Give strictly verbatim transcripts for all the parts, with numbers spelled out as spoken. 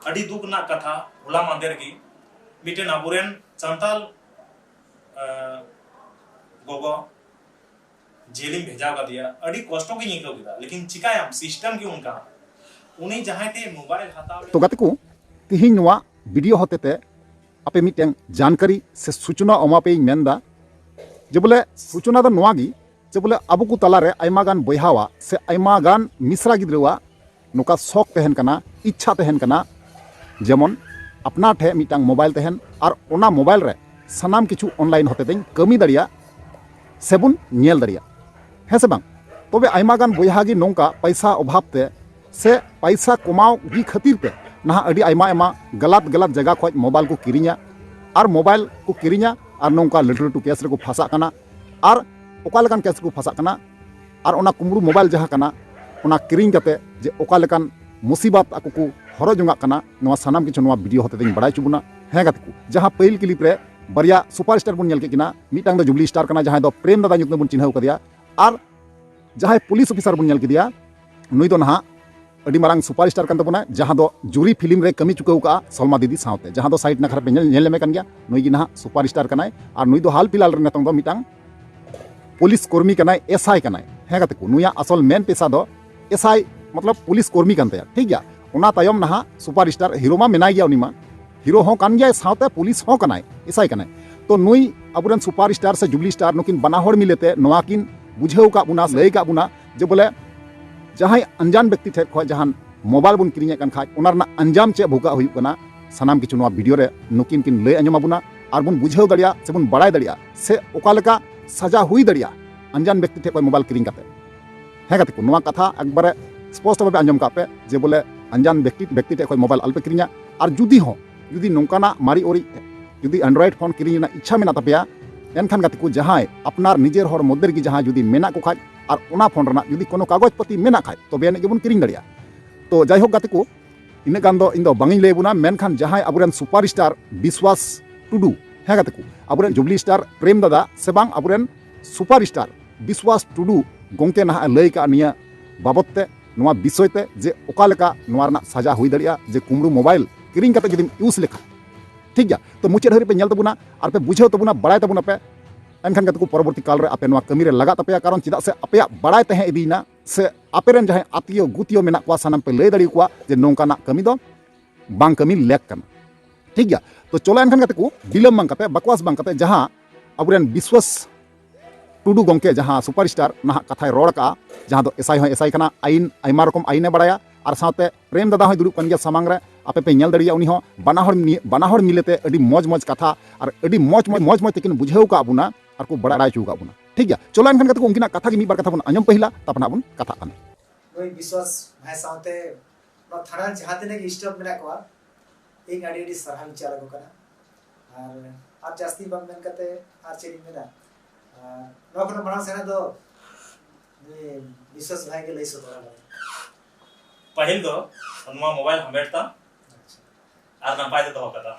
ᱟᱹᱰᱤ ᱫᱩᱠ ᱨᱮᱱᱟᱜ ᱠᱟᱛᱷᱟ, ᱦᱚᱞᱟ ᱢᱟᱦᱫᱮᱨ ᱜᱮ ᱢᱤᱫᱴᱮᱱ ᱟᱵᱚᱨᱮᱱ ᱥᱟᱱᱛᱟᱞ ᱜᱚᱜᱚ ᱡᱮᱞᱤᱧ ᱵᱷᱮᱡᱟ ᱠᱟᱫᱮᱭᱟ᱾ ᱟᱹᱰᱤ ᱠᱚᱥᱴᱚ ᱜᱤᱧ ᱟᱹᱭᱠᱟᱹᱣ ᱠᱮᱫᱟ, ᱞᱮᱠᱤᱱ ᱪᱤᱠᱟᱭᱟᱢ, ᱥᱤᱥᱴᱮᱢ ᱜᱮ ᱚᱱᱠᱟ᱾ ᱩᱱᱤ ᱡᱟᱦᱟᱸᱭ ᱴᱷᱮᱱ ᱢᱳᱵᱟᱭᱤᱞ ᱦᱟᱛᱟᱣ ᱛᱚ ᱜᱟᱛᱮ ᱠᱚ, ᱛᱤᱦᱤᱧ ᱱᱚᱣᱟ ᱵᱷᱤᱰᱤᱭᱳ ᱦᱚᱛᱮᱛᱮ ᱟᱯᱮ ᱢᱤᱫᱴᱮᱱ ᱡᱟᱱᱠᱟᱨᱤ ᱥᱮ ᱥᱩᱪᱚᱱᱟ ᱮᱢᱟ ᱯᱮᱭᱟᱹᱧ ᱢᱮᱱᱫᱟ᱾ ᱡᱮ ᱵᱚᱞᱮ ᱥᱩᱪᱚᱱᱟ ᱫᱚ ᱱᱚᱣᱟ ᱜᱮ, ᱡᱮ ᱵᱚᱞᱮ ᱟᱵᱚ ᱠᱚ ᱛᱟᱞᱟᱨᱮ ᱟᱭᱢᱟ ᱜᱟᱱ ᱵᱚᱭᱦᱟᱣᱟᱜ ᱥᱮ ᱟᱭᱢᱟ ᱜᱟᱱ ᱢᱤᱥᱨᱟ ᱜᱤᱫᱽᱨᱟᱹᱣᱟᱜ ᱱᱚᱝᱠᱟ ᱥᱚᱠ ᱛᱟᱦᱮᱱ ᱠᱟᱱᱟ, ᱤᱪᱪᱷᱟ ᱛᱟᱦᱮᱱ ᱠᱟᱱᱟ, ᱡᱮᱢᱚᱱ ᱟᱯᱱᱟᱨ ᱴᱷᱮᱱ ᱢᱤᱫᱴᱟᱝ ᱢᱳᱵᱟᱭᱤᱞ ᱛᱟᱦᱮᱱ ᱟᱨ ᱚᱱᱟ ᱢᱳᱵᱟᱭᱤᱞ ᱨᱮ ᱥᱟᱱᱟᱢ ᱠᱤᱪᱷᱩ ᱚᱱᱞᱟᱭᱤᱱ ᱦᱚᱛᱮᱛᱮᱧ ᱠᱟᱹᱢᱤ ᱫᱟᱲᱮᱭᱟᱜ ᱥᱮᱵᱚᱱ ᱧᱮᱞ ᱫᱟᱲᱮᱭᱟᱜ, ᱦᱮᱸ ᱥᱮ ᱵᱟᱝ? ᱛᱚᱵᱮ ᱟᱭᱢᱟ ᱜᱟᱱ ᱵᱚᱭᱦᱟ ᱜᱮ ᱱᱚᱝᱠᱟ ᱯᱟᱭᱥᱟ ᱚᱵᱷᱟᱵ ᱛᱮ ᱥᱮ ᱯᱟᱭᱥᱟ ᱠᱚᱢᱟᱣ ᱜᱮ ᱠᱷᱟᱹᱛᱤᱨ ᱛᱮ ᱱᱟᱦᱟᱜ ᱟᱹᱰᱤ ᱟᱭᱢᱟ ᱟᱭᱢᱟ ᱜᱟᱞᱟᱛ ᱜᱟᱞᱟᱛ ᱡᱟᱭᱜᱟ ᱠᱷᱚᱱ ᱢᱳᱵᱟᱭᱤᱞ ᱠᱚ ᱠᱤᱨᱤᱧᱟ ᱟᱨ ᱢᱳᱵᱟᱭᱤᱞ ᱠᱚ ᱠᱤᱨᱤᱧᱟ ᱟᱨ ᱱᱚᱝᱠᱟ ᱞᱟᱹᱴᱩ ᱞᱟᱹᱴᱩ ᱠᱮᱥ ᱨᱮᱠᱚ ᱯᱷᱟᱸᱥᱟᱜ ᱠᱟᱱᱟ᱾ ᱟᱨ ᱚᱠᱟ ᱞᱮᱠᱟᱱ ᱠᱮᱥ ᱨᱮᱠᱚ ᱯᱷᱟᱸᱥᱟᱜ ᱠᱟᱱᱟ ᱟᱨ ᱚᱱᱟ ᱠᱩᱢᱵᱽᱲᱩ ᱢᱳᱵᱟᱭᱤᱞ ᱡᱟᱦᱟᱸ ᱠᱟᱱᱟ, ᱚᱱᱟ ᱠᱤᱨᱤᱧ ᱠᱟᱛᱮ ᱡᱮ ᱚᱠᱟ ᱞᱮᱠᱟᱱ ᱢᱩᱥᱤᱵᱟᱛ ᱟᱠᱚ ᱠᱚ ᱦᱚᱨᱚᱜ ᱡᱚᱝᱟᱜ ᱠᱟᱱᱟ, ᱱᱚᱣᱟ ᱥᱟᱱᱟᱢ ᱠᱤᱪᱷᱩ ᱱᱚᱣᱟ ᱵᱷᱤᱰᱤᱭᱳ ᱦᱚᱛᱮᱛᱮᱧ ᱵᱟᱲᱟᱭ ᱦᱚᱪᱚ ᱵᱚᱱᱟ᱾ ᱦᱮᱸ ᱜᱟᱛᱮ ᱠᱚ, ᱡᱟᱦᱟᱸ ᱯᱟᱹᱦᱤᱞ ᱠᱞᱤᱯ ᱨᱮ ᱵᱟᱨᱭᱟ ᱥᱩᱯᱟᱨ ᱥᱴᱟᱨ ᱵᱚᱱ ᱧᱮᱞ ᱠᱮᱫ ᱠᱤᱱᱟ, ᱢᱤᱫᱴᱟᱝ ᱫᱚ ᱡᱩᱵᱽᱞᱤ ᱥᱴᱟᱨ ᱠᱟᱱᱟ, ᱡᱟᱦᱟᱸᱭ ᱫᱚ ᱯᱨᱮᱢ ᱫᱟᱫᱟ ᱧᱩᱛᱩᱢ ᱛᱮᱵᱚᱱ ᱪᱤᱱᱦᱟᱹᱣ ᱠᱟᱫᱮᱭᱟ, ᱟᱨ ᱡᱟᱦᱟᱸᱭ ᱯᱩᱞᱤᱥ ᱚᱯᱷᱤᱥᱟᱨ ᱵᱚᱱ ᱧᱮᱞ ᱠᱮᱫᱮᱭᱟ, ᱱᱩᱭ ᱫᱚ ᱱᱟᱦᱟᱜ ᱟᱹᱰᱤ ᱢᱟᱨᱟᱝ ᱥᱩᱯᱟᱨ ᱥᱴᱟᱨ ᱠᱟᱱ ᱛᱟᱵᱚᱱᱟ, ᱡᱟᱦᱟᱸ ᱫᱚ ᱡᱩᱨᱤ ᱯᱷᱤᱞᱢ ᱨᱮ ᱠᱟᱹᱢᱤ ᱪᱩᱠᱟᱹᱣ ᱠᱟᱜᱼᱟ ᱥᱚᱞᱢᱟ ᱫᱤᱫᱤ ᱥᱟᱶᱛᱮ, ᱡᱟᱦᱟᱸ ᱫᱚ ᱥᱟᱭᱤᱰ ᱱᱟᱠᱷᱟ ᱨᱮᱯᱮ ᱧᱮᱞ ᱧᱮᱞ ᱧᱟᱢᱮ ᱠᱟᱱ ᱜᱮᱭᱟ᱾ ᱱᱩᱭ ᱜᱮ ᱱᱟᱦᱟᱜ ᱥᱩᱯᱟᱨ ᱥᱴᱟᱨ ᱠᱟᱱᱟᱭ ᱟᱨ ᱱᱩᱭ ᱫᱚ ᱦᱟᱞ ᱯᱷᱤᱞᱦᱟᱞ ᱨᱮ ᱱᱤᱛᱚᱝ ᱫᱚ ᱢᱤᱫᱴᱟᱝ ᱯᱩᱞᱤᱥ ᱠᱚᱨᱢᱤ ᱠᱟᱱᱟᱭ, ᱮᱥᱟᱭ ᱠᱟᱱᱟᱭ᱾ ᱦᱮᱸ ᱜᱟᱛᱮ ᱠᱚ, ᱱᱩᱭᱟᱜ ᱟᱥᱚᱞ ᱢᱮᱱ ᱯᱮᱥᱟ ᱫᱚ ᱮᱥᱟᱭ, ᱢᱚᱛᱞᱚᱵ ᱯᱩᱞᱤᱥ ᱠᱚᱨᱢᱤ ᱠᱟᱱ ᱛᱟᱭᱟ, ᱴᱷᱤᱠ ᱜᱮᱭᱟ᱾ ᱚᱱᱟ ᱛᱟᱭᱚᱢ ᱱᱟᱦᱟᱜ ᱥᱩᱯᱟᱨ ᱥᱴᱟᱨ ᱦᱤᱨᱳ ᱢᱟ ᱢᱮᱱᱟᱭ ᱜᱮᱭᱟ, ᱩᱱᱤ ᱢᱟ ᱦᱤᱨᱳ ᱦᱚᱸ ᱠᱟᱱ ᱜᱮᱭᱟᱭ, ᱥᱟᱶᱛᱮ ᱯᱩᱞᱤᱥ ᱦᱚᱸ ᱠᱟᱱᱟᱭ, ᱮᱥᱟᱭ ᱠᱟᱱᱟᱭ᱾ ᱛᱚ ᱱᱩᱭ ᱟᱵᱚᱨᱮᱱ ᱥᱩᱯᱟᱨ ᱥᱴᱟᱨ ᱥᱮ ᱡᱩᱵᱽᱞᱤ ᱥᱴᱟᱨ ᱱᱩᱠᱤᱱ ᱵᱟᱱᱟ ᱦᱚᱲ ᱢᱤᱞᱮᱛᱮ ᱱᱚᱣᱟ ᱠᱤᱱ ᱵᱩᱡᱷᱟᱹᱣ ᱠᱟᱜ ᱵᱚᱱᱟ, ᱞᱟᱹᱭ ᱠᱟᱜ ᱵᱚᱱᱟ ᱡᱮ ᱵᱚᱞᱮ ᱡᱟᱦᱟᱸᱭ ᱟᱱᱡᱟᱱ ᱵᱮᱠᱛᱤ ᱴᱷᱮᱱ ᱠᱷᱚᱱ ᱡᱟᱦᱟᱱ ᱢᱳᱵᱟᱭᱤᱞ ᱵᱚᱱ ᱠᱤᱨᱤᱧᱮᱫ ᱠᱟᱱ ᱠᱷᱟᱡ, ᱚᱱᱟ ᱨᱮᱱᱟᱜ ᱟᱱᱡᱟᱢ ᱪᱮᱫ ᱵᱷᱳᱜᱟᱜ ᱦᱩᱭᱩᱜ ᱠᱟᱱᱟ, ᱥᱟᱱᱟᱢ ᱠᱤᱪᱷᱩ ᱱᱚᱣᱟ ᱵᱷᱤᱰᱤᱭᱳ ᱨᱮ ᱱᱩᱠᱤᱱ ᱠᱤᱱ ᱞᱟᱹᱭ ᱟᱸᱡᱚᱢ ᱟᱵᱚᱱᱟ ᱟᱨ ᱵᱚᱱ ᱵᱩᱡᱷᱟᱹᱣ ᱫᱟᱲᱮᱭᱟᱜᱼᱟ ᱥᱮ ᱵᱚᱱ ᱵᱟᱲᱟᱭ ᱫᱟᱲᱮᱭᱟᱜᱼᱟ ᱥᱮ ᱚᱠᱟ ᱞᱮᱠᱟ ᱥᱟᱡᱟ ᱦᱩᱭ ᱫᱟᱲᱮᱭᱟᱜᱼᱟ ᱟᱱᱡᱟᱱ ᱵᱮᱠᱛᱤ ᱴᱷᱮᱱ ᱠᱷᱚᱱ ᱢᱳᱵᱟᱭᱤᱞ ᱠᱤᱨᱤᱧ ᱠᱟᱛᱮ᱾ ᱦᱮᱸ ᱜᱟᱛᱮ ᱠᱚ, ᱱᱚᱣᱟ ᱠᱟᱛᱷᱟ ᱮᱠᱵᱟᱨᱮ ᱥᱯᱚᱥᱴᱚ ᱵᱷᱟᱵᱮ ᱟᱸᱡᱚᱢ ᱠᱟᱜ ᱯᱮ ᱡᱮ ᱵᱚᱞᱮ ᱟᱱᱡᱟᱱ ᱵᱮᱠᱛᱤ, ᱵᱮᱠᱛᱤ ᱴᱷᱮᱱ ᱠᱷᱚᱱ ᱢᱳᱵᱟᱭᱤᱞ ᱟᱞᱚᱯᱮ ᱠᱤᱨᱤᱧᱟ᱾ ᱟᱨ ᱡᱩᱫᱤ ᱦᱚᱸ, ᱡᱩᱫᱤ ᱱᱚᱝᱠᱟᱱᱟᱜ ᱢᱟᱨᱮ ᱚᱨᱤᱡ, ᱡᱩᱫᱤ Android ᱯᱷᱳᱱ ᱠᱤᱨᱤᱧ ᱨᱮᱱᱟᱜ ᱤᱪᱪᱷᱟ ᱢᱮᱱᱟᱜ ᱛᱟᱯᱮᱭᱟ, ᱮᱱᱠᱷᱟᱱ ᱜᱟᱛᱮ ᱠᱚ, ᱡᱟᱦᱟᱸᱭ ᱟᱯᱱᱟᱨ ᱱᱤᱡᱮᱨ ᱦᱚᱲ ᱢᱚᱫᱽᱫᱷᱮ ᱨᱮᱜᱮ ᱡᱟᱦᱟᱸᱭ ᱡᱩᱫᱤ ᱢᱮᱱᱟᱜ ᱠᱚ ᱠᱷᱟᱡ ᱟᱨ ᱚᱱᱟ ᱯᱷᱳᱱ ᱨᱮᱱᱟᱜ ᱡᱩᱫᱤ ᱠᱳᱱᱳ ᱠᱟᱜᱚᱡᱽ ᱯᱟᱹᱛᱤ ᱢᱮᱱᱟᱜ ᱠᱷᱟᱡ, ᱛᱚᱵᱮ ᱟᱹᱱᱤᱡ ᱜᱮᱵᱚᱱ ᱠᱤᱨᱤᱧ ᱫᱟᱲᱮᱭᱟᱜᱼᱟ᱾ ᱛᱚ ᱡᱟᱭᱦᱳᱠ ᱜᱟᱛᱮ ᱠᱚ, ᱤᱱᱟᱹᱜ ᱜᱟᱱ ᱫᱚ ᱤᱧ ᱫᱚ ᱵᱟᱝ ᱤᱧ ᱞᱟᱹᱭ ᱟᱵᱚᱱᱟ, ᱢᱮᱱᱠᱷᱟᱱ ᱡᱟᱦᱟᱸᱭ ᱟᱵᱚᱨᱮᱱ ᱥᱩᱯᱟᱨ ᱥᱴᱟᱨ ᱵᱤᱥᱣᱟᱥ ᱴᱩᱰᱩ, ᱦᱮᱸ ᱜᱟᱛᱮ ᱠᱚ, ᱟᱵᱚᱨᱮᱱ ᱡᱩᱵᱽᱞᱤ ᱥᱴᱟᱨ ᱯᱨᱮᱢ ᱫᱟᱫᱟ ᱥᱮ ᱵᱟᱝ ᱟᱵᱚᱨᱮᱱ ᱥᱩᱯᱟᱨ ᱥᱴᱟᱨ ᱵᱤᱥᱣᱟᱥ ᱴᱩᱰᱩ ᱜᱚᱝᱠᱮ ᱱᱟᱦᱟᱜ ᱮ ᱞᱟᱹᱭ ᱠᱟᱜᱼᱟ ᱱᱤᱭᱟᱹ ᱵᱟᱵᱚᱛ ᱛᱮ, ᱱᱚᱣᱟ ᱵᱤᱥᱚᱭ ᱛᱮ ᱡᱮ ᱚᱠᱟ ᱞᱮᱠᱟ ᱱᱚᱣᱟ ᱨᱮᱱᱟᱜ ᱥᱟᱡᱟ ᱦᱩᱭ ᱫᱟᱲᱮᱭᱟᱜᱼᱟ, ᱡᱮ ᱠᱩᱢᱲᱩ ᱢᱳᱵᱟᱭᱤᱞ ᱠᱤᱨᱤᱧ ᱠᱟᱛᱮ ᱡᱩᱫᱤᱢ ᱤᱭᱩᱡᱽ ᱞᱮᱠᱷᱟᱱ, ᱴᱷᱤᱠ ᱜᱮᱭᱟ᱾ ᱛᱚ ᱢᱩᱪᱟᱹᱫ ᱦᱟᱹᱨᱤᱡ ᱯᱮ ᱧᱮᱞ ᱛᱟᱵᱚᱱᱟ ᱟᱨ ᱯᱮ ᱵᱩᱡᱷᱟᱹᱣ ᱛᱟᱵᱚᱱᱟ, ᱵᱟᱲᱟᱭ ᱛᱟᱵᱚᱱᱟ ᱯᱮ᱾ ᱮᱱᱠᱷᱟᱱ ᱜᱮ ᱛᱟᱠᱚ ᱯᱚᱨᱚᱵᱚᱨᱛᱤ ᱠᱟᱞ ᱨᱮ ᱟᱯᱮ ᱱᱚᱣᱟ ᱠᱟᱹᱢᱤ ᱨᱮ ᱞᱟᱜᱟᱜ ᱛᱟᱯᱮᱭᱟ, ᱠᱟᱨᱚᱱ ᱪᱮᱫᱟᱜ ᱥᱮ ᱟᱯᱮᱭᱟᱜ ᱵᱟᱲᱟᱭ ᱛᱟᱦᱮᱸ ᱤᱫᱤᱭᱮᱱᱟ, ᱥᱮ ᱟᱯᱮ ᱨᱮᱱ ᱡᱟᱦᱟᱸᱭ ᱟᱛᱤᱭᱚ ᱜᱩᱛᱤᱭᱚ ᱢᱮᱱᱟᱜ ᱠᱚᱣᱟ ᱥᱟᱱᱟᱢ ᱯᱮ ᱞᱟᱹᱭ ᱫᱟᱲᱮ ᱟᱠᱚᱣᱟ ᱡᱮ ᱱᱚᱝᱠᱟᱱᱟᱜ ᱠᱟᱹᱢᱤ ᱫᱚ ᱵᱟᱝ ᱠᱟᱹᱢᱤ ᱞᱮᱠ ᱠᱟᱱᱟ᱾ ᱴᱷᱤᱠ ᱜᱮᱭᱟ᱾ ᱛᱚ ᱪᱚᱞᱚ ᱮᱱᱠᱷᱟᱱ ᱜᱟᱛᱮ ᱠᱚ, ᱵᱤᱞᱚᱢ ᱵᱟᱝ ᱠᱟᱛᱮ, ᱵᱟᱠᱣᱟᱥ ᱵᱟᱝ ᱠᱟᱛᱮ, ᱡᱟᱦᱟᱸ ᱟᱵᱚᱨᱮᱱ ᱵᱤᱥᱣᱟᱥ ᱴᱩᱰᱩ ᱜᱚᱢᱠᱮ ᱡᱟᱦᱟᱸ ᱥᱩᱯᱟᱨ ᱥᱴᱟᱨ ᱱᱟᱦᱟᱜ ᱠᱟᱛᱷᱟᱭ ᱨᱚᱲ ᱠᱟᱜᱼᱟ, ᱡᱟᱦᱟᱸ ᱫᱚ ᱮᱥᱟᱭ ᱦᱚᱸ ᱮᱥᱟᱭ ᱠᱟᱱᱟ, ᱟᱭᱤᱱ, ᱟᱭᱢᱟ ᱨᱚᱠᱚᱢ ᱟᱭᱤᱱᱮ ᱵᱟᱲᱟᱭᱟ, ᱟᱨ ᱥᱟᱶᱛᱮ ᱯᱨᱮᱢ ᱫᱟᱫᱟ ᱦᱚᱸᱭ ᱫᱩᱲᱩᱵ ᱠᱟᱱ ᱜᱮᱭᱟ ᱥᱟᱢᱟᱝ ᱨᱮ, ᱟᱯᱮ ᱯᱮ ᱧᱮᱞ ᱫᱟᱲᱮᱭᱟᱜᱼᱟ᱾ ᱩᱱᱤ ᱦᱚᱸ ᱵᱟᱱᱟ ᱦᱚᱲ ᱢᱤ-, ᱵᱟᱱᱟ ᱦᱚᱲ ᱢᱤᱞᱮᱛᱮ ᱟᱹᱰᱤ ᱢᱚᱡᱽ ᱢᱚᱡᱽ ᱠᱟᱛᱷᱟ ᱟᱨ ᱟᱹᱰᱤ ᱢᱚᱡᱽ ᱢᱚᱡᱽ, ᱢᱚᱡᱽ ᱢᱚᱡᱽ ᱛᱮᱠᱤᱱ ᱵᱩᱡᱷᱟᱹᱣ ᱠᱟᱜ ᱵᱚᱱᱟ ᱟᱨ ᱠᱚ ᱵᱟᱲᱟᱭ ᱦᱚᱪᱚ ᱠᱟᱜ ᱵᱚᱱᱟ᱾ ᱴᱷᱤᱠ ᱜᱮᱭᱟ, ᱪᱚᱞᱚ ᱮᱱᱠᱷᱟᱱ ᱜᱟᱛᱮ ᱠᱚ ᱩᱱᱠᱤᱱᱟᱜ ᱠᱟᱛᱷᱟ ᱜᱮ ᱢᱤᱫ ᱵᱟᱨ ᱠᱟᱛᱷᱟ ᱵᱚᱱ ᱟᱸᱡᱚᱢ ᱯᱟᱹᱦᱤᱞᱟ, ᱛᱟᱨᱯᱚᱨ ᱱᱟᱦᱟᱜ ᱵᱚᱱ ᱠᱟᱛᱷᱟᱜ ᱠᱟᱱᱟ᱾ ᱱᱩᱭ ᱵᱤᱥᱣᱟᱥ ᱵᱷᱟᱭ ᱥᱟᱶᱛᱮ ᱱᱚᱣᱟ ᱛᱷᱟᱱᱟ ᱨᱮ ᱡᱟᱦᱟᱸ ᱛᱤᱱᱟᱹᱜ ᱜᱮ ᱥᱴᱟᱯ ᱢᱮᱱᱟᱜ ᱠᱚᱣᱟ, ᱤᱧ ᱟᱹᱰᱤ ᱟᱹᱰᱤ ᱥᱟᱨᱦᱟᱣ ᱤᱧ ᱪᱟᱞ ᱟᱠᱚ ᱠᱟᱱᱟ᱾ ᱟᱨ, ᱟᱨ ᱡᱟᱹᱥᱛᱤ ᱵᱟᱝ ᱢᱮᱱ ᱠᱟᱛᱮ ᱟᱨ ᱪᱮᱫ ᱤᱧ ᱢᱮᱱᱟ, ᱟᱨ ᱱᱚᱣᱟ ᱠᱷᱚᱱ ᱢᱟᱲᱟᱝ ᱥᱮᱱᱟᱜ ᱫᱚ ᱱᱩᱭ ᱵᱤᱥᱣᱟᱥ ᱵᱷᱟᱭ ᱜᱮ ᱞᱟᱹᱭ ᱥᱚᱫᱚᱨ ᱟᱞᱮ᱾ ᱯᱟᱹᱦᱤᱞ ᱫᱚ ᱱᱚᱣᱟ ᱢᱳᱵᱟᱭᱤᱞ ᱦᱟᱢᱮᱴ ᱛᱟᱢ ᱟᱨ ᱱᱟᱯᱟᱭ ᱛᱮ ᱫᱚᱦᱚ ᱠᱟᱛᱟᱢ,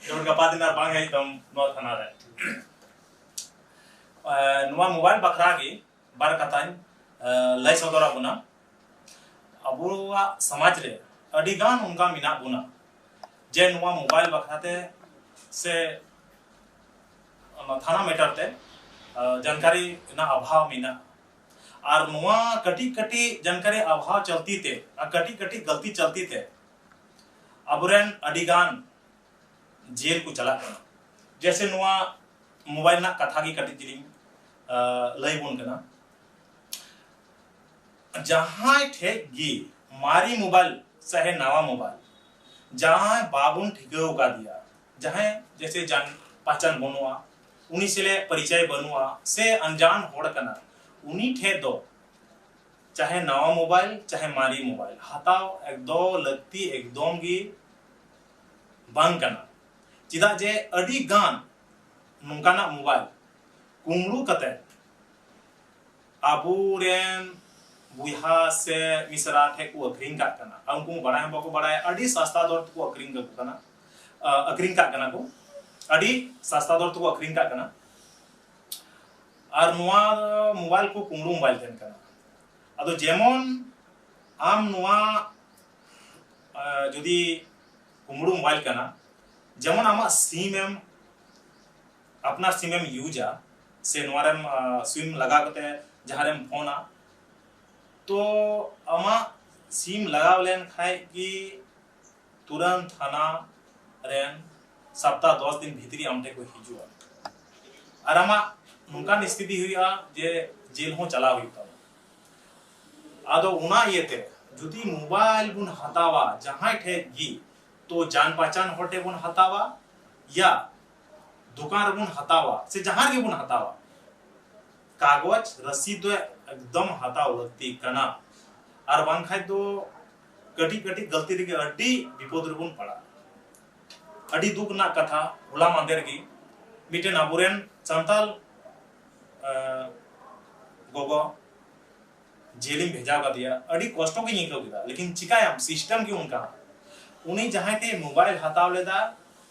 ᱡᱮᱢᱚᱱ ᱜᱟᱯᱟ ᱫᱤᱱ ᱟᱨ ᱵᱟᱝ ᱦᱮᱡ ᱛᱟᱢ ᱱᱚᱣᱟ ᱛᱷᱟᱱᱟ ᱨᱮ᱾ ᱮ, ᱱᱚᱣᱟ ᱢᱳᱵᱟᱭᱤᱞ ᱵᱟᱠᱷᱨᱟ ᱜᱮ ᱵᱟᱨ ᱠᱟᱛᱷᱟᱧ, ᱮ, ᱞᱟᱹᱭ ᱥᱚᱫᱚᱨ ᱟᱵᱚᱱᱟ᱾ ᱟᱵᱚᱣᱟᱜ ᱥᱚᱢᱟᱡᱽ ᱨᱮ ᱟᱹᱰᱤ ᱜᱟᱱ ᱚᱱᱠᱟ ᱢᱮᱱᱟᱜ ᱵᱚᱱᱟ ᱡᱮ ᱱᱚᱣᱟ ᱢᱳᱵᱟᱭᱤᱞ ᱵᱟᱠᱷᱨᱟ ᱛᱮ ᱥᱮ ᱚᱱᱟ ᱛᱷᱟᱱᱟ ᱢᱮᱴᱟᱨ ᱛᱮ, ᱮ, ᱡᱟᱱᱠᱟᱨᱤ ᱨᱮᱱᱟᱜ ᱚᱵᱷᱟᱵᱽ ᱢᱮᱱᱟᱜᱼᱟ᱾ ᱟᱨ ᱱᱚᱣᱟ ᱠᱟᱹᱴᱤᱡ ᱠᱟᱹᱴᱤᱡ ᱡᱟᱱᱠᱟᱨᱤ ᱚᱵᱷᱟᱵᱽ ᱪᱟᱞᱛᱤ ᱛᱮ ᱟᱨ ᱠᱟᱹᱴᱤᱡ ᱠᱟᱹᱴᱤᱡ ᱜᱟᱹᱞᱛᱤ ᱪᱟᱞᱛᱤ ᱛᱮ ᱟᱵᱚᱨᱮᱱ ᱟᱹᱰᱤ ᱜᱟᱱ ᱡᱮᱞ ᱠᱚ ᱪᱟᱞᱟᱜ ᱠᱟᱱᱟ᱾ ᱡᱮᱭᱥᱮ ᱱᱚᱣᱟ ᱢᱳᱵᱟᱭᱤᱞ ᱨᱮᱱᱟᱜ ᱠᱟᱛᱷᱟ ᱜᱮ ᱠᱟᱹᱴᱤᱡ ᱪᱤᱞᱤᱧ, ᱟ, ᱞᱟᱹᱭ ᱵᱚᱱ ᱠᱟᱱᱟ᱾ ᱡᱟᱦᱟᱸᱭ ᱴᱷᱮᱡ ᱜᱮ ᱢᱟᱨᱮ ᱢᱳᱵᱟᱭᱤᱞ ᱪᱟᱦᱮ ᱱᱟᱣᱟ ᱢᱳᱵᱟᱭᱤᱞ, ᱡᱟᱦᱟᱸᱭ ᱵᱟᱵᱚᱱ ᱴᱷᱤᱠᱟᱹᱣ ᱟᱠᱟᱫᱮᱭᱟ, ᱡᱟᱦᱟᱸᱭ ᱡᱮᱭᱥᱮ ᱡᱟᱱ ᱯᱟᱦᱪᱟᱱ ᱵᱟᱹᱱᱩᱜᱼᱟ, ᱩᱱᱤ ᱥᱮᱞᱮ ᱯᱚᱨᱤᱪᱚᱭ ᱵᱟᱹᱱᱩᱜᱼᱟ, ᱥᱮ ᱟᱱᱡᱟᱱ ᱦᱚᱲ ᱠᱟᱱᱟ, ᱩᱱᱤ ᱴᱷᱮᱡ ᱫᱚ ᱪᱟᱦᱮ ᱱᱟᱣᱟ ᱢᱳᱵᱟᱭᱤᱞ, ᱪᱟᱦᱮ ᱢᱟᱨᱮ ᱢᱳᱵᱟᱭᱤᱞ ᱦᱟᱛᱟᱣ ᱮᱠᱫᱚᱢ ᱞᱟᱹᱠᱛᱤ ᱮᱠᱫᱚᱢ ᱜᱮ ᱵᱟᱝ ᱠᱟᱱᱟ᱾ ᱪᱮᱫᱟᱜ ᱡᱮ ᱟᱹᱰᱤ ᱜᱟᱱ ᱱᱚᱝᱠᱟᱱᱟᱜ ᱢᱳᱵᱟᱭᱤᱞ ᱠᱩᱢᱲᱩ ᱠᱟᱛᱮ ᱟᱵᱚᱨᱮᱱ ᱵᱚᱭᱦᱟ ᱥᱮ ᱢᱤᱥᱨᱟ ᱴᱷᱮᱡ ᱠᱚ ᱟᱹᱠᱷᱨᱤᱧ ᱠᱟᱜ ᱠᱟᱱᱟ᱾ ᱟᱨ ᱩᱱᱠᱩ ᱵᱟᱲᱟᱭ ᱦᱚᱸ ᱵᱟᱠᱚ ᱵᱟᱲᱟᱭᱟ, ᱟᱹᱰᱤ ᱥᱟᱥᱛᱟ ᱫᱚᱨ ᱛᱮᱠᱚ ᱟᱹᱠᱷᱨᱤᱧ ᱠᱟᱠᱚ ᱠᱟᱱᱟ, ᱟ, ᱟᱹᱠᱷᱨᱤᱧ ᱠᱟᱜ ᱠᱟᱱᱟ ᱠᱚ, ᱟᱹᱰᱤ ᱥᱟᱥᱛᱟ ᱫᱚᱨ ᱛᱮᱠᱚ ᱟᱹᱠᱷᱨᱤᱧ ᱠᱟᱜ ᱠᱟᱱᱟ᱾ ᱟᱨ ᱱᱚᱣᱟ ᱢᱳᱵᱟᱭᱤᱞ ᱠᱚ ᱠᱩᱢᱲᱩ ᱢᱳᱵᱟᱭᱤᱞ ᱛᱟᱦᱮᱱ ᱠᱟᱱᱟ᱾ ᱟᱫᱚ ᱡᱮᱢᱚᱱ ᱟᱢ ᱱᱚᱣᱟ ᱡᱩᱫᱤ ᱠᱩᱢᱵᱽᱲᱩ ᱢᱳᱵᱟᱭᱤᱞ ᱠᱟᱱᱟ, ᱡᱮᱢᱚᱱ ᱟᱢᱟᱜ ᱥᱤᱢ ᱮᱢ, ᱟᱯᱱᱟᱨ ᱥᱤᱢ ᱮᱢ ᱤᱭᱩᱡᱟ ᱥᱮ ᱱᱚᱣᱟ ᱨᱮᱢ ᱥᱤᱢ ᱞᱟᱜᱟᱣ ᱠᱟᱛᱮ ᱡᱟᱦᱟᱸ ᱨᱮᱢ ᱯᱷᱳᱱᱟ, ᱛᱚ ᱟᱢᱟᱜ ᱥᱤᱢ ᱞᱟᱜᱟᱣ ᱞᱮᱱ ᱠᱷᱟᱡ ᱜᱮ ᱛᱩᱨᱟᱹᱱ ᱛᱷᱟᱱᱟ ᱨᱮᱱ ᱥᱟᱯᱛᱟ ᱫᱚᱥ ᱫᱤᱱ ᱵᱷᱤᱛᱨᱤ ᱟᱢ ᱴᱷᱮᱱ ᱠᱚ ᱦᱤᱡᱩᱜᱼᱟ᱾ ᱟᱨ ᱟᱢᱟᱜ ᱱᱚᱝᱠᱟᱱ ᱥᱛᱷᱤᱛᱤ ᱦᱩᱭᱩᱜᱼᱟ ᱡᱮ ᱡᱮᱞ ᱦᱚᱸ ᱪᱟᱞᱟᱣ ᱦᱩᱭᱩᱜ ᱛᱟᱢᱟ᱾ ᱟᱫᱚ ᱚᱱᱟ ᱤᱭᱟᱹᱛᱮ ᱡᱩᱫᱤ ᱢᱳᱵᱟᱭᱤᱞ ᱵᱚᱱ ᱦᱟᱛᱟᱣᱟ ᱡᱟᱦᱟᱸᱭ ᱴᱷᱮᱡ ᱜᱮ, ᱛᱚ ᱡᱟᱱ ᱯᱟᱪᱟᱱ ᱦᱚᱲ ᱴᱷᱮᱡ ᱵᱚᱱ ᱦᱟᱛᱟᱣᱟ, ᱭᱟ ᱫᱚᱠᱟᱱ ᱨᱮᱵᱚᱱ ᱦᱟᱛᱟᱣᱟ ᱥᱮ ᱡᱟᱦᱟᱸ ᱨᱮᱜᱮ ᱵᱚᱱ ᱦᱟᱛᱟᱣᱟ, ᱠᱟᱜᱚᱡᱽ ᱨᱚᱥᱤᱫ ᱫᱚ ᱮᱠᱫᱚᱢ ᱦᱟᱛᱟᱣ ᱞᱟᱹᱠᱛᱤ ᱠᱟᱱᱟ᱾ ᱟᱨ ᱵᱟᱝᱠᱷᱟᱡ ᱫᱚ ᱠᱟᱹᱴᱤᱡ ᱠᱟᱹᱴᱤᱡ ᱜᱟᱹᱞᱛᱤ ᱨᱮᱜᱮ ᱟᱹᱰᱤ ᱵᱤᱯᱚᱫ ᱨᱮᱵᱚᱱ ᱯᱟᱲᱟᱜᱼᱟ᱾ ᱟᱹᱰᱤ ᱫᱩᱠ ᱨᱮᱱᱟᱜ ᱠᱟᱛᱷᱟ, ᱦᱚᱞᱟ ᱢᱟᱦᱫᱮᱨ ᱜᱮ ᱢᱤᱫᱴᱮᱱ ᱟᱵᱚᱨᱮᱱ ᱥᱟᱱᱛᱟᱞ ᱜᱚᱜᱚ ᱡᱮᱞᱤᱧ ᱵᱷᱮᱡᱟ ᱠᱟᱫᱮᱭᱟ᱾ ᱟᱹᱰᱤ ᱠᱚᱥᱴᱚ ᱜᱤᱧ ᱟᱹᱭᱠᱟᱹᱣ ᱠᱮᱫᱟ, ᱞᱮᱠᱤᱱ ᱪᱤᱠᱟᱭᱟᱢ, ᱥᱤᱥᱴᱮᱢ ᱜᱮ ᱚᱱᱠᱟ᱾ ᱩᱱᱤ ᱡᱟᱦᱟᱸᱭ ᱴᱷᱮᱱ ᱢᱳᱵᱟᱭᱤᱞ ᱦᱟᱛᱟᱣ ᱞᱮᱫᱟ,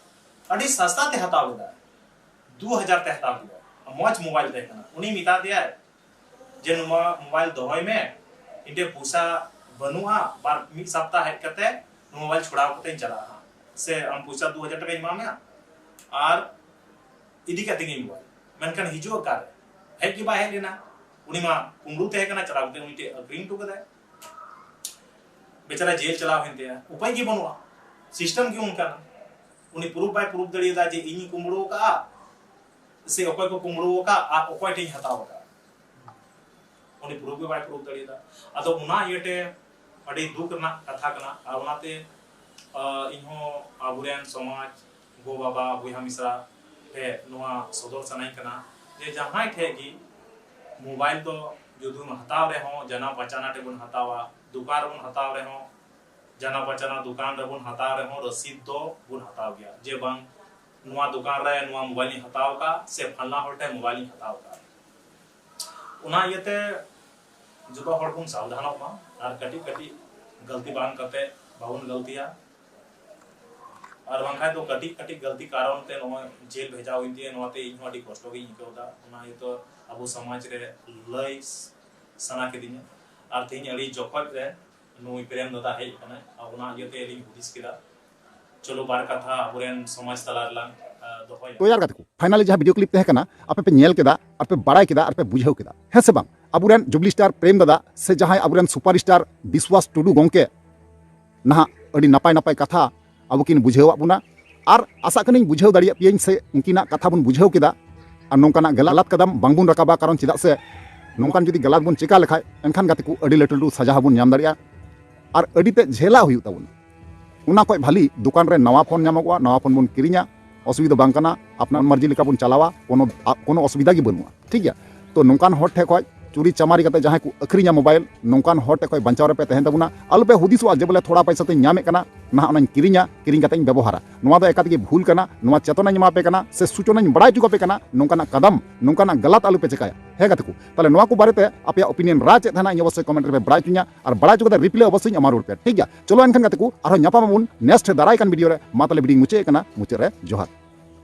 ᱟᱹᱰᱤ ᱥᱟᱥᱛᱟ ᱛᱮ ᱦᱟᱛᱟᱣ ᱞᱮᱫᱟ, ᱫᱩ ᱦᱟᱡᱟᱨ ᱛᱮ ᱦᱟᱛᱟᱣ ᱠᱮᱫᱟ, ᱢᱚᱡᱽ ᱢᱳᱵᱟᱭᱤᱞ ᱛᱟᱦᱮᱸ ᱠᱟᱱᱟ᱾ ᱩᱱᱤ ᱢᱮᱛᱟ ᱫᱮᱭᱟᱭ ᱡᱮ ᱱᱚᱣᱟ ᱢᱳᱵᱟᱭᱤᱞ ᱫᱚᱦᱚᱭ ᱢᱮ, ᱤᱧ ᱴᱷᱮᱱ ᱯᱚᱭᱥᱟ ᱵᱟᱹᱱᱩᱜᱼᱟ, ᱵᱟᱨ ᱢᱤᱫ ᱥᱟᱯᱛᱟ ᱦᱮᱡ ᱠᱟᱛᱮ ᱱᱚᱣᱟ ᱢᱳᱵᱟᱭᱤᱞ ᱪᱷᱚᱲᱟᱣ ᱠᱟᱛᱮᱧ ᱪᱟᱞᱟᱜᱼᱟ ᱦᱟᱸᱜ, ᱥᱮ ᱟᱢ ᱯᱚᱭᱥᱟ ᱫᱩ ᱦᱟᱡᱟᱨ ᱴᱟᱠᱟᱧ ᱮᱢᱟᱢᱟ ᱟᱨ ᱤᱫᱤ ᱠᱟᱛᱮ ᱜᱤᱧ ᱢᱳᱵᱟᱭᱤᱞ᱾ ᱢᱮᱱᱠᱷᱟᱱ ᱦᱤᱡᱩᱜ ᱚᱠᱟᱨᱮ? ᱦᱮᱡ ᱜᱮ ᱵᱟᱭ ᱦᱮᱡ ᱞᱮᱱᱟ᱾ ᱩᱱᱤ ᱢᱟ ᱠᱩᱢᱵᱽᱲᱩ ᱛᱟᱦᱮᱸ ᱠᱟᱱᱟ, ᱪᱟᱞᱟᱣ ᱠᱟᱛᱮ ᱩᱱᱤ ᱴᱷᱮᱱ ᱟᱹᱠᱷᱨᱤᱧ ᱦᱚᱴᱚ ᱠᱟᱫᱟᱭ᱾ ᱵᱮᱪᱟᱨᱟ ᱡᱮᱞ ᱪᱟᱞᱟᱣ ᱦᱩᱭᱮᱱ ᱛᱟᱭᱟ, ᱩᱯᱟᱹᱭ ᱜᱮ ᱵᱟᱹᱱᱩᱜᱼᱟ᱾ ᱥᱤᱥᱴᱮᱢ ᱜᱮ ᱚᱱᱠᱟᱱᱟ᱾ ᱩᱱᱤ ᱯᱨᱩᱯ ᱵᱟᱭ ᱯᱨᱩᱯ ᱫᱟᱲᱮᱭᱟᱫᱟ ᱡᱮ ᱤᱧᱤᱧ ᱠᱩᱢᱵᱽᱲᱩ ᱟᱠᱟᱫᱼᱟ ᱥᱮ ᱚᱠᱚᱭ ᱠᱚ ᱠᱩᱢᱵᱽᱲᱩ ᱟᱠᱟᱫ ᱟᱨ ᱚᱠᱚᱭ ᱴᱷᱮᱱ ᱤᱧ ᱦᱟᱛᱟᱣ ᱟᱠᱟᱫᱼᱟ᱾ ᱩᱱᱤ ᱯᱨᱩᱯ ᱜᱮ ᱵᱟᱭ ᱯᱨᱩᱯ ᱫᱟᱲᱮᱭᱟᱫᱟ᱾ ᱟᱫᱚ ᱚᱱᱟ ᱤᱭᱟᱹᱛᱮ ᱟᱹᱰᱤ ᱫᱩᱠ ᱨᱮᱱᱟᱜ ᱠᱟᱛᱷᱟ ᱠᱟᱱᱟ᱾ ᱟᱨ ᱚᱱᱟᱛᱮ, ᱟᱸ, ᱤᱧᱦᱚᱸ ᱟᱵᱚᱨᱮᱱ ᱥᱚᱢᱟᱡᱽ, ᱜᱚ ᱵᱟᱵᱟ, ᱵᱚᱭᱦᱟ ᱢᱤᱥᱨᱟ ᱴᱷᱮᱱ ᱱᱚᱣᱟ ᱥᱚᱫᱚᱨ ᱥᱟᱱᱟᱧ ᱠᱟᱱᱟ ᱡᱮ ᱡᱟᱦᱟᱸᱭ ᱴᱷᱮᱱ ᱜᱮ ᱢᱳᱵᱟᱭᱤᱞ ᱫᱚ ᱡᱩᱫᱤᱢ ᱦᱟᱛᱟᱣ ᱨᱮᱦᱚᱸ ᱡᱟᱱᱟ ᱯᱟᱪᱟᱱᱟ ᱴᱷᱮᱱ ᱵᱚᱱ ᱦᱟᱛᱟᱣᱟ, ᱫᱚᱠᱟᱱ ᱨᱮᱵᱚᱱ ᱦᱟᱛᱟᱣ ᱨᱮᱦᱚᱸ, ᱡᱟᱱᱟ ᱯᱟᱪᱟᱱᱟ ᱫᱚᱠᱟᱱ ᱨᱮᱵᱚᱱ ᱦᱟᱛᱟᱣ ᱨᱮᱦᱚᱸ ᱨᱚᱥᱤᱫ ᱫᱚ ᱵᱚᱱ ᱦᱟᱛᱟᱣ ᱜᱮᱭᱟ ᱡᱮ ᱵᱟᱝ ᱱᱚᱣᱟ ᱫᱚᱠᱟᱱ ᱨᱮ ᱱᱚᱣᱟ ᱢᱳᱵᱟᱭᱤᱞ ᱤᱧ ᱦᱟᱛᱟᱣ ᱟᱠᱟᱫ ᱥᱮ ᱯᱷᱟᱞᱱᱟ ᱦᱚᱲ ᱴᱷᱮᱱ ᱢᱳᱵᱟᱭᱤᱞ ᱤᱧ ᱦᱟᱛᱟᱣ ᱟᱠᱟᱫ᱾ ᱚᱱᱟ ᱤᱭᱟᱹᱛᱮ ᱡᱚᱛᱚ ᱦᱚᱲ ᱵᱚᱱ ᱥᱟᱵᱫᱷᱟᱱᱚᱜ ᱢᱟ ᱟᱨ ᱠᱟᱹᱴᱤᱡ ᱠᱟᱹᱴᱤᱡ ᱜᱟᱹᱞᱛᱤ ᱵᱟᱝ ᱠᱟᱛᱮ ᱵᱟᱵᱚᱱ ᱜᱟᱹᱞᱛᱤᱭᱟ᱾ ᱟᱨ ᱵᱟᱝᱠᱷᱟᱱ ᱫᱚ ᱠᱟᱹᱴᱤᱡ ᱠᱟᱹᱴᱤᱡ ᱜᱟᱹᱞᱛᱤ ᱠᱟᱨᱚᱱ ᱛᱮ ᱱᱚᱜᱼᱚᱭ ᱡᱮᱞ ᱵᱷᱮᱡᱟ ᱦᱩᱭᱮᱱ ᱛᱤᱧᱟᱹ, ᱱᱚᱣᱟᱛᱮ ᱤᱧ ᱦᱚᱸ ᱟᱹᱰᱤ ᱠᱚᱥᱴᱚ ᱜᱤᱧ ᱟᱹᱭᱠᱟᱹᱣ ᱮᱫᱟ᱾ ᱚᱱᱟ ᱤᱭᱟᱹᱛᱮ ᱟᱵᱚ ᱥᱚᱢᱟᱡᱽ ᱨᱮ ᱞᱟᱹᱭ ᱥᱟᱱᱟ ᱠᱤᱫᱤᱧᱟ᱾ ᱟᱨ ᱛᱮᱦᱮᱧ ᱟᱹᱰᱤ ᱡᱚᱠᱷᱚᱡ ᱨᱮ ᱱᱩᱭ ᱯᱨᱮᱢ ᱫᱟᱫᱟ ᱦᱮᱡ ᱟᱠᱟᱱᱟᱭ, ᱟᱨ ᱚᱱᱟ ᱤᱭᱟᱹᱛᱮ ᱟᱹᱞᱤᱧ ᱦᱩᱫᱤᱥ ᱠᱮᱫᱟ, ᱪᱚᱞᱚ ᱵᱟᱨ ᱠᱟᱛᱷᱟ ᱟᱵᱚᱨᱮᱱ ᱥᱚᱢᱟᱡᱽ ᱛᱟᱞᱟ ᱨᱮᱞᱟᱝ ᱟᱸ, ᱫᱚᱦᱚᱭᱟ᱾ ᱛᱚ ᱭᱟᱨ ᱜᱟᱛᱮ ᱠᱚ, finally ᱡᱟᱦᱟᱸ video clip ᱛᱟᱦᱮᱸ ᱠᱟᱱᱟ, ᱟᱯᱮ ᱯᱮ ᱧᱮᱞ ᱠᱮᱫᱟ ᱟᱨ ᱯᱮ ᱵᱟᱲᱟᱭ ᱠᱮᱫᱟ ᱟᱨ ᱯᱮ ᱵᱩᱡᱷᱟᱹᱣ ᱠᱮᱫᱟ, ᱦᱮᱸ ᱥᱮ ᱵᱟᱝ? ᱟᱵᱚᱨᱮᱱ ᱡᱩᱵᱽᱞᱤ ᱥᱴᱟᱨ ᱯᱨᱮᱢ ᱫᱟᱫᱟ ᱥᱮ ᱡᱟᱦᱟᱸᱭ ᱟᱵᱚᱨᱮᱱ ᱥᱩᱯᱟᱨ ᱥᱴᱟᱨ ᱵᱤᱥᱣᱟᱥ ᱴᱩᱰᱩ ᱜᱚᱢᱠᱮ ᱱᱟᱦᱟᱜ ᱟᱹᱰᱤ ᱱᱟᱯᱟᱭ ᱱᱟᱯᱟᱭ ᱠᱟᱛᱷᱟ ᱟᱵᱚ ᱠᱤᱱ ᱵᱩᱡᱷᱟᱹᱣᱟᱫ ᱵᱚᱱᱟ᱾ ᱟᱨ ᱟᱥᱟᱜ ᱠᱟᱹᱱᱟᱹᱧ ᱵᱩᱡᱷᱟᱹᱣ ᱫᱟᱲᱮᱭᱟᱜ ᱯᱮᱭᱟᱹᱧ ᱥᱮ ᱩᱱᱠᱤᱱᱟᱜ ᱠᱟᱛᱷᱟ ᱵᱚᱱ ᱵᱩᱡᱷᱟᱹᱣ ᱠᱮᱫᱟ᱾ ᱟᱨ ᱱᱚᱝᱠᱟᱱᱟᱜ ᱜᱟᱞᱟᱛ ᱠᱟᱫᱟᱢ ᱵᱟᱝᱵᱚᱱ ᱨᱟᱠᱟᱵᱟ, ᱠᱟᱨᱚᱱ ᱪᱮᱫᱟᱜ ᱥᱮ ᱱᱚᱝᱠᱟᱱ ᱡᱩᱫᱤ ᱜᱟᱞᱟᱛ ᱵᱚᱱ ᱪᱮᱠᱟ ᱞᱮᱠᱷᱟᱡ, ᱮᱱᱠᱷᱟᱱ ᱜᱟᱛᱮ ᱠᱚ ᱟᱹᱰᱤ ᱞᱟᱹᱴᱩ ᱞᱟᱹᱴᱩ ᱥᱟᱡᱟ ᱦᱚᱸᱵᱚᱱ ᱧᱟᱢ ᱫᱟᱲᱮᱭᱟᱜᱼᱟ ᱟᱨ ᱟᱹᱰᱤ ᱛᱮᱫ ᱡᱷᱮᱞᱟᱜ ᱦᱩᱭᱩᱜ ᱛᱟᱵᱚᱱᱟ᱾ ᱚᱱᱟ ᱠᱷᱚᱡ ᱵᱷᱟᱞᱤ ᱫᱚᱠᱟᱱ ᱨᱮ ᱱᱟᱣᱟ ᱯᱷᱳᱱ ᱧᱟᱢᱚᱜᱚᱜᱼᱟ, ᱱᱟᱣᱟ ᱯᱷᱳᱱ ᱵᱚᱱ ᱠᱤᱨᱤᱧᱟ, ᱚᱥᱩᱵᱤᱫᱷᱟ ᱵᱟᱝ ᱠᱟᱱᱟ, ᱟᱯᱱᱟᱨ ᱢᱟᱨᱡᱤ ᱞᱮᱠᱟ ᱵᱚᱱ ᱪᱟᱞᱟᱣᱟ, ᱠᱳᱱᱳ, ᱟ, ᱠᱳᱱᱳ ᱚᱥᱩᱵᱤᱫᱷᱟ ᱜᱮ ᱵᱟᱹᱱᱩᱜᱼᱟ, ᱴᱷᱤᱠ ᱜᱮᱭᱟ᱾ ᱛᱚ ᱱᱚᱝᱠᱟᱱ ᱦᱚᱲ ᱴᱷᱮᱡ ᱠᱷᱚᱡ ᱪᱩᱨᱤ ᱪᱟᱢᱟᱨᱤ ᱠᱟᱛᱮ ᱡᱟᱦᱟᱸᱭ ᱠᱚ ᱟᱹᱠᱷᱨᱤᱧᱟ ᱢᱳᱵᱟᱭᱤᱞ, ᱱᱚᱝᱠᱟᱱ ᱦᱚᱲ ᱴᱷᱮᱡ ᱠᱷᱚᱡ ᱵᱟᱧᱪᱟᱣ ᱨᱮᱯᱮ ᱛᱟᱦᱮᱱ ᱛᱟᱵᱚᱱᱟ᱾ ᱟᱞᱚᱯᱮ ᱦᱩᱫᱤᱥᱚᱜᱼᱟ ᱡᱮ ᱵᱚᱞᱮ ᱛᱷᱚᱲᱟ ᱯᱚᱭᱥᱟ ᱛᱮᱧ ᱧᱟᱢᱮᱫ ᱠᱟᱱᱟ, ᱱᱟᱦᱟᱜ ᱚᱱᱟᱧ ᱠᱤᱨᱤᱧᱟ, ᱠᱤᱨᱤᱧ ᱠᱟᱛᱮᱧ ᱵᱮᱵᱚᱦᱟᱨᱟ᱾ ᱱᱚᱣᱟ ᱫᱚ ᱮᱠᱟᱛ ᱜᱮ ᱵᱷᱩᱞ ᱠᱟᱱᱟ᱾ ᱱᱚᱣᱟ ᱪᱮᱛᱚᱱᱟᱧ ᱮᱢᱟ ᱯᱮ ᱠᱟᱱᱟ ᱥᱮ ᱥᱩᱪᱚᱱᱟᱧ ᱵᱟᱲᱟᱭ ᱦᱚᱪᱚ ᱟᱯᱮ ᱠᱟᱱᱟ, ᱱᱚᱝᱠᱟᱱᱟᱜ ᱠᱟᱫᱟᱢ, ᱱᱚᱝᱠᱟᱱᱟᱜ ᱜᱟᱞᱟᱛ ᱟᱞᱚᱯᱮ ᱪᱮᱠᱟᱭᱟ᱾ ᱦᱮᱸ ᱜᱟᱛᱮ ᱠᱚ, ᱛᱟᱦᱞᱮ ᱱᱚᱣᱟ ᱠᱚ ᱵᱟᱨᱮᱛᱮ ᱟᱯᱮᱭᱟᱜ opinion ᱨᱟᱭ ᱪᱮᱫ ᱛᱟᱦᱮᱱᱟ, ᱤᱧ ᱚᱵᱚᱥᱥᱳᱭ comment ᱨᱮᱯᱮ ᱵᱟᱲᱟᱭ ᱦᱚᱪᱚᱧᱟ, ᱟᱨ ᱵᱟᱲᱟᱭ ᱦᱚᱪᱚ ᱠᱟᱛᱮ reply ᱚᱵᱚᱥᱥᱳᱭ ᱮᱢᱟ ᱨᱩᱣᱟᱹᱲ ᱯᱮ, ᱴᱷᱤᱠ ᱜᱮᱭᱟ? ᱪᱚᱞᱚ ᱮᱱᱠᱷᱟᱱ ᱜᱟᱛᱮ ᱠᱚ, ᱟᱨᱦᱚᱸ ᱧᱟᱯᱟᱢ ᱟᱵᱚᱱ next ᱫᱟᱨᱟᱭ ᱠᱟᱱ video ᱨᱮ᱾ ᱢᱟ ᱛᱟᱦᱞᱮ video ᱤᱧ ᱢᱩᱪᱟᱹᱫ ᱮᱫ ᱠᱟᱱᱟ, ᱢᱩᱪᱟᱹᱫ ᱨᱮ ᱡᱚᱦᱟᱨ᱾